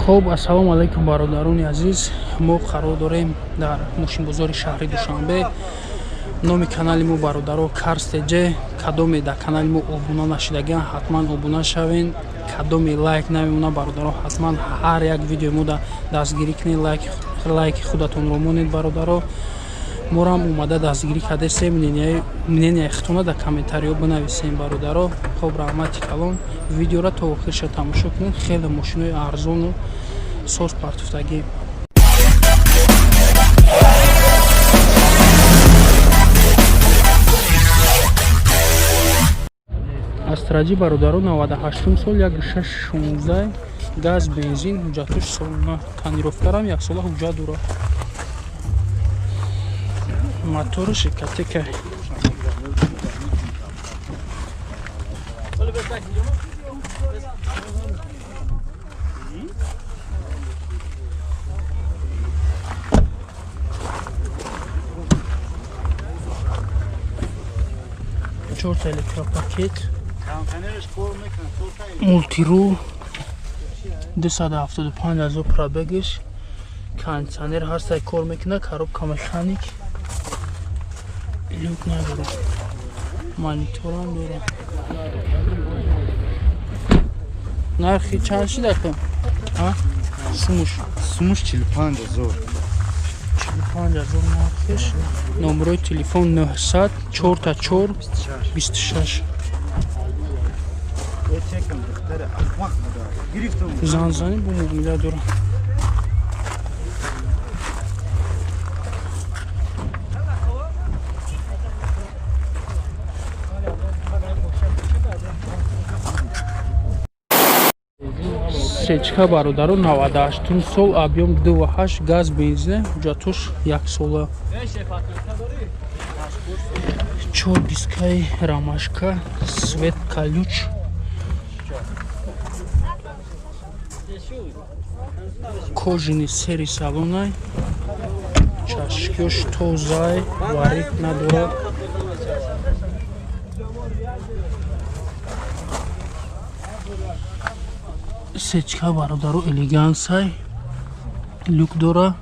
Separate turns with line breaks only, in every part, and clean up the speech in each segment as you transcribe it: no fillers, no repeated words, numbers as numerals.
Хуб, ассалому алайкум, бародарони азиз. Мо қарор дорем дар мошинбозори шаҳри Душанбе. Номи канали мо, бародаро, Карс ТЖ. Кадоме дар канали мо обуна нашидагиан, ҳатман обуна шавен. Кадоме лайк намемона, бародаро, ҳатман ҳар як видеои мо дастгирӣ кунед, лайки худатонро монед, бародаро. Морам омада дастгирӣ кардесем, мнения худтона дар комментариҳо бинависем, бародаро. Хоб, раҳмати калон. Видеоро то охирша тамошо кунед. Хеле мошинои арзону соз партуфтагӣ. Астра Ҷи, бародаро, 98 сол, 1616, газ, бензин, ҳуҷҷатош солона, тонировкарам яксола ҳуҷҷат дорад. Моторш Экотека. Чорта электропакет, мультирул, 275 ҳазор пробегиш, кондитсионер ҳастай, кор мекунад, коробка механик, люк надорад, мониторам дорад. Нархи чанд шид, ака? Сумуш?
Сумуш 45 ҳазор.
45 ҳазор нархиш. Номерои телефон 900 4 4 26. Занзани бо муомила дорад. Сечка, бародаро, 98 сол, объем 28, газ, бензин, ҳуҷҷатош яксола, чор дискаи рамашка, свет калюч. Кожаный сери салонай, чашкиёш тозай, варик надорад. Сечка, бародаро, элегансай, люк дора,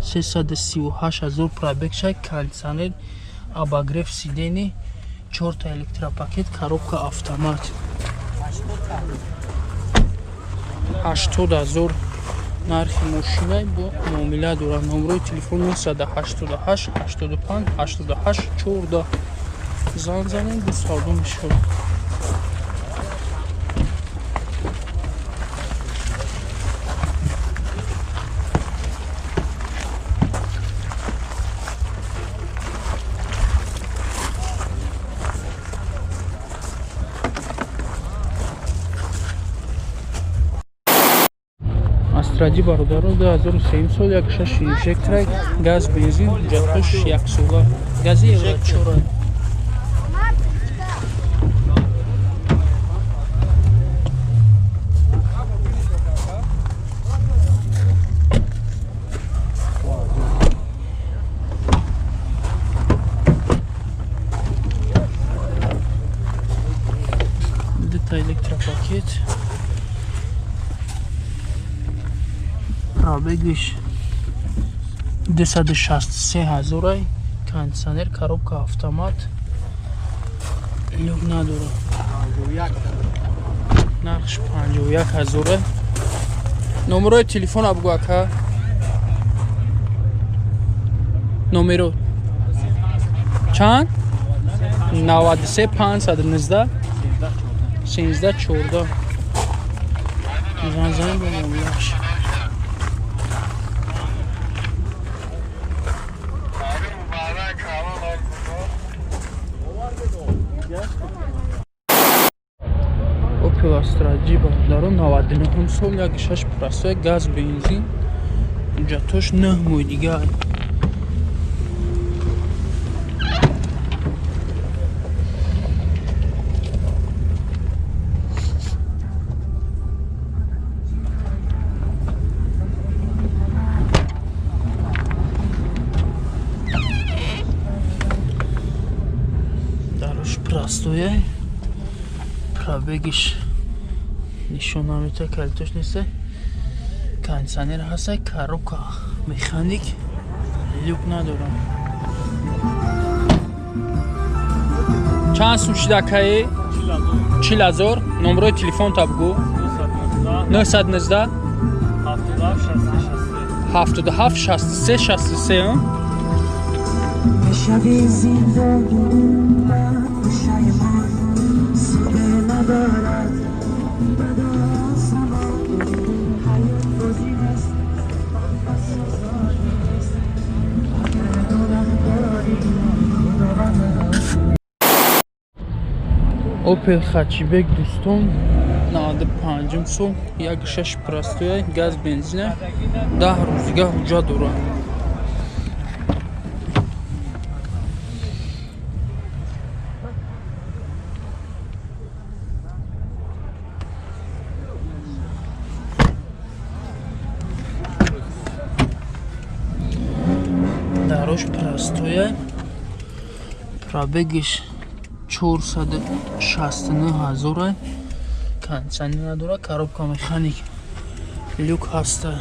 338 ҳазор пробегшай, кондитсионер, обогрев сидений, чорта электропакет, коробка автомат. 80 ҳазор нархи мошинай, бо муомила дорад. Номерои телефон 988 85 88 14. Занг занем, бо савдо мешавад. Астра Ҷи, бародаро, 2003 сол, 16 инжектора, газ, бензин, ҳуҷҷатҳош яксола, гази евро 4. Дута электропакет, пробегиш 263 ҳазорай, кондитсионер, коробка автомат, люк надорад. Нархш 51 ҳазора. Номерои телефона бугӯ, ака. Номеро чанд? 93 519 13 14. Занг бо муомилаш. Opel Astra G, бародаро, 99 сол, 16 простой, газ, бензин, ҳуҷҷатош 9 моҳи дигар. Дарош простое, пробегиш нишон намета, калитош неста. Кондиционер ҳаста, коробка механик, люк надорам. Чанд сум шида акаи? 40 000. Номерои телефонта бугӯ. 919 77 63 63. Опел Хатчбек, дӯстон, 95 сол, 1,6 простой, газ бензина, 10 рӯзига ҳуҷҷат дорад. Дарош простой, пробегиш 469 ҳазора, кондиционер надора, коробка механик, люк ҳаста.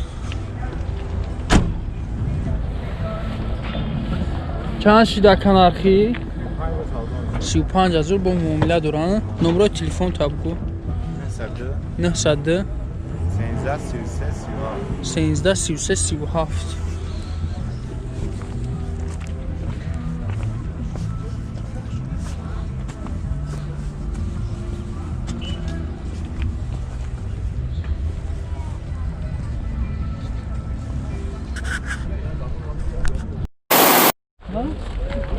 Чанд шида ака нархи? 35 ҳазор бо муомила доранд. Номерои телефон та бугӯ. 902 13 33 37.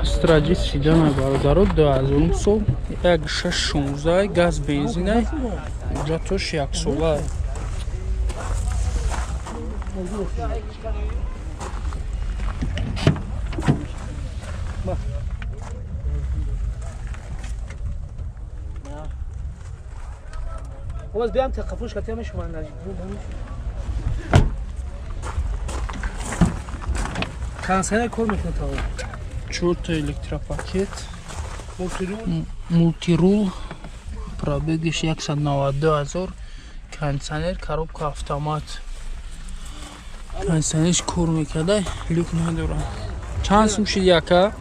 Астра Ҷи седана, бародаро, 2000 сол, 1,6 16, газ бензина, ҳуҷҷатош яксола.
باز بیام تقفوش کتی همش من کنسنه کار میکنه تا
Чорта электропакет, мультирул, пробегиш 192 ҳазор, кондиционер, коробка автомат. Кондиционерш кор мекарда, люк надора. Чанд сум шид яка?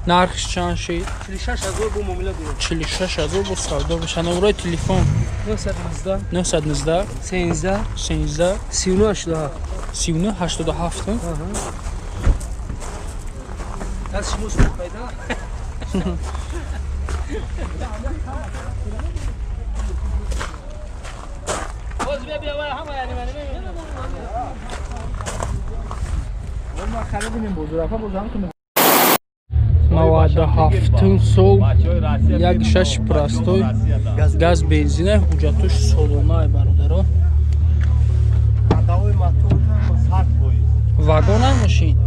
Нархш чанд шид?
46 ҳазор бо муомила дорем.
46 ҳазор бо савдо беша. Номерои телефон?
919
919
13
13
39 87.
39 87.
دست شما سوق پیدا. باز بیا بیا همه یعنی من
ما خریدیم بزرگا بزرگ که
97 сол, 1,6 простой, газ бензина, ҳуҷҷатош солона, бародаро. Вагона мошин.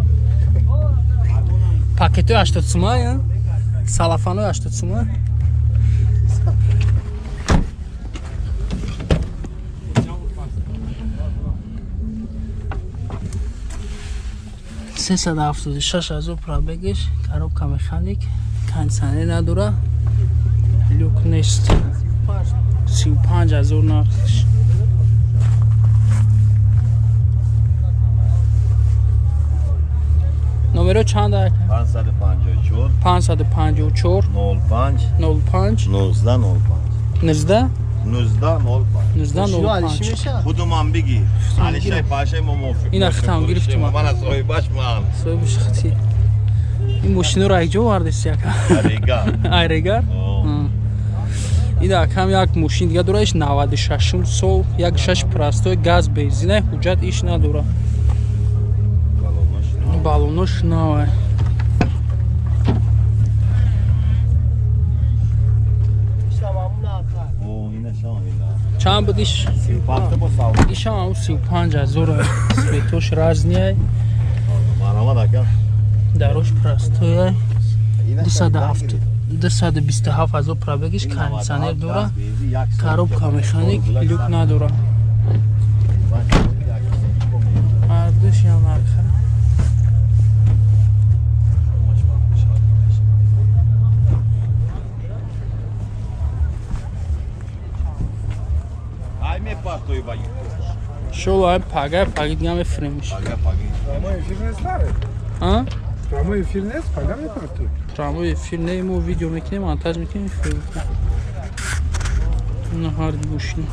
Пакетои 80 сума, салафанои 80 сума. 376 000 пробегиш, коробка механик, кондиционер надора, люк нест. 35 000 нархш. Номеро чанд ака?
554
554
05
05
19 05
19
19 05
19 05.
خودمان بگیر علیشه پاشه ما موافق
این اختم گرفتیم.
من از صاحبش من
соҳибаш хати. Ин мошиноро айҷо овардест яка?
Регар.
Айрегар. Ин акам як мошин дига дора, иш 96 сол, 1,6 простой, газ бензина, ҳуҷҷат иш надора. Балонош навай. Чанд буд иш? Ишам 35 000. Цветош разный. Дарош простой. 227 ҳазор пробегиш, кондиционер дора, коробка механик, люк надора. Ардуш я нарха. Иншолло, ай пага паги дига мефиремиш.
Пага паги.
Прямой эфир нест таре?
А?
Прямой эфир нест, пага мепартуй.
Прямой эфир не, мо видео мекунем, монтаж мекунем, эфир мекунем. На ҳар мошина.